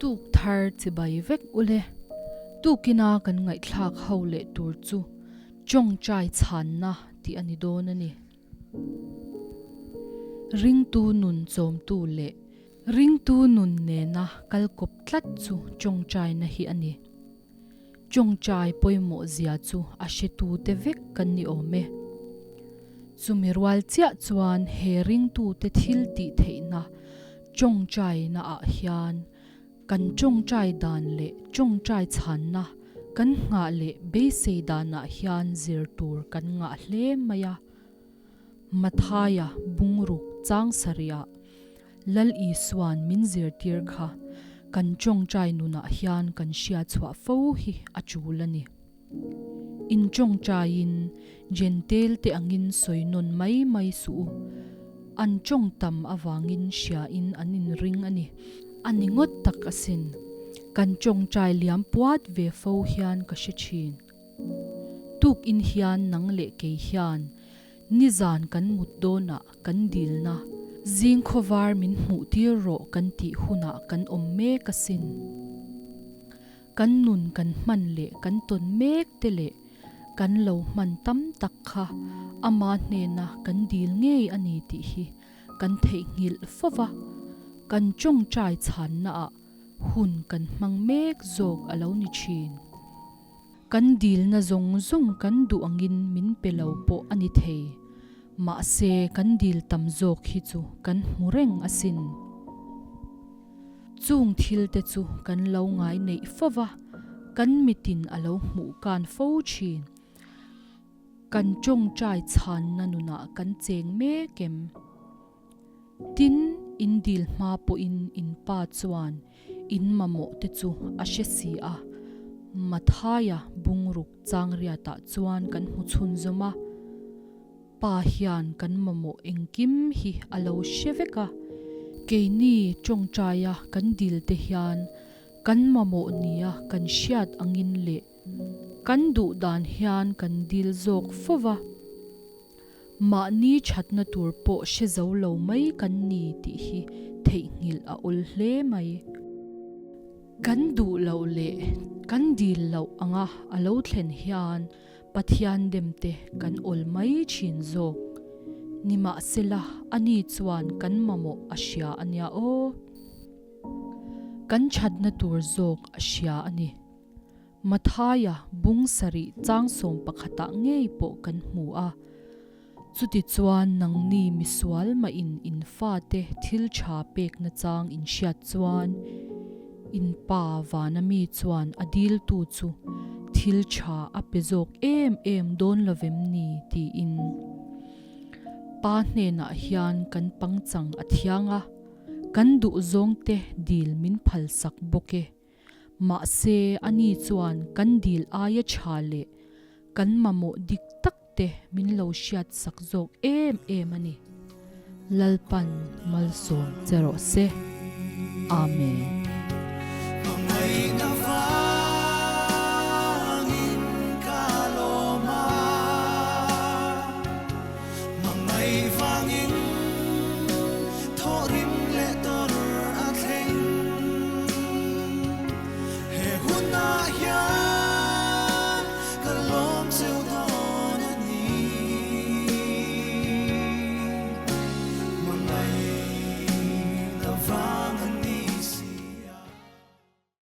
Tuk thar chibai vek ule. Tukina kan ngaihthlak ho leh tur chu tawngtai chhanna tih a ni dawn a ni. Ringtu nun chawmtu leh ringtu nun nena kal kawp tlat chu tawngtaina hi a ni. Tawngtai pawimawh zia chu a hretute vek kan ni awm e. Chumi rual chiah chuan he ringtute thil tih theihna tawngtaina ah hian kan tawngtai dan leh tawngtai chhanna kan nghah leh beisei danah hian zir tur kan ngah hle mai a. Mathaia bungruk chang sarih ah Lal Isua'n min zirtir kha kan tawngtai nunah hian kan hria chhuah fo hi a tul a ni. In tawngtaiin Jentail te angin sawi nawn mai mai suh u. An tawng tam avangin hriain an inring a ni. A ni ngawt tak asin. Kan tawngtai liam puat ve fo hian ka hre thin. Tukin hian nang leh kei hian Nizan kan mut dawnah kan dilna, zing khawvar min hmuh tir rawh kan tih hunah kan awm mek asin. Kan nun kan hman leh kan tawn mek te leh kan lo hman tam tak kha ama hnena kan dil ngei a ni tih hi kan theihnghilh fo va, kan tawngtai chhannaah hun kan hmang mek zawk a lo ni thin. Kan dilna zawng zawng kan duh angin min pe lo pawh a ni thei. Mahse, kan dil tam zawk hi chu kan hmu reng asin. Chung thil te chu kan lo ngai neih fo va, kan mitin a lo hmuh kan fo thin. Kan tawngtai chhanna nunah kan cheng mek em? Tin, in dil hma pawhin in pa chuan in mamawh te chu a hre si a. Mathaia bungruk changriatah chuan kan hmu chhunzawm a, Pa hian kan mamawh engkim hi a lo hre vek a, keini tawngtaia kan dil te hian kan mamawh nia kan hriat angin leh kan duh dan hian kan dil zawk fo va. Mahni thatna tur pawh hre zo lo mai kan ni tih hi theihnghilh a awl hle mai. Kan duh loh leh kan dil loh anga a lo thlen hian Pathian demte kan awl mai thin zawk. Nimahsela ani chuan kan mamawh a hria a nia aw. Kan thatna tur zawk a hria a ni. Mathaia bung sarih chang sawm pakhatah ngei pawh kan hmu a. Chutichuan nangni misual mahin in fate thil tha pekna chang in hriat chuan in pa vana mi chuan a diltu chu thil tha a pe zawk em em dawn lovem ni tiin Pa hnenah hian kan pangchang a thiang a, kan duhzawngte dil min phalsak bawk e. Mahse, ani chuan kan dil aia tha leh kan mamawh dik tak te min lo hriat sak zawk em em a ni. Lalpan malsawm che rawh se. Amen. Hmangaihna vangin ka lawm a, hmangaih vangin thawhrim.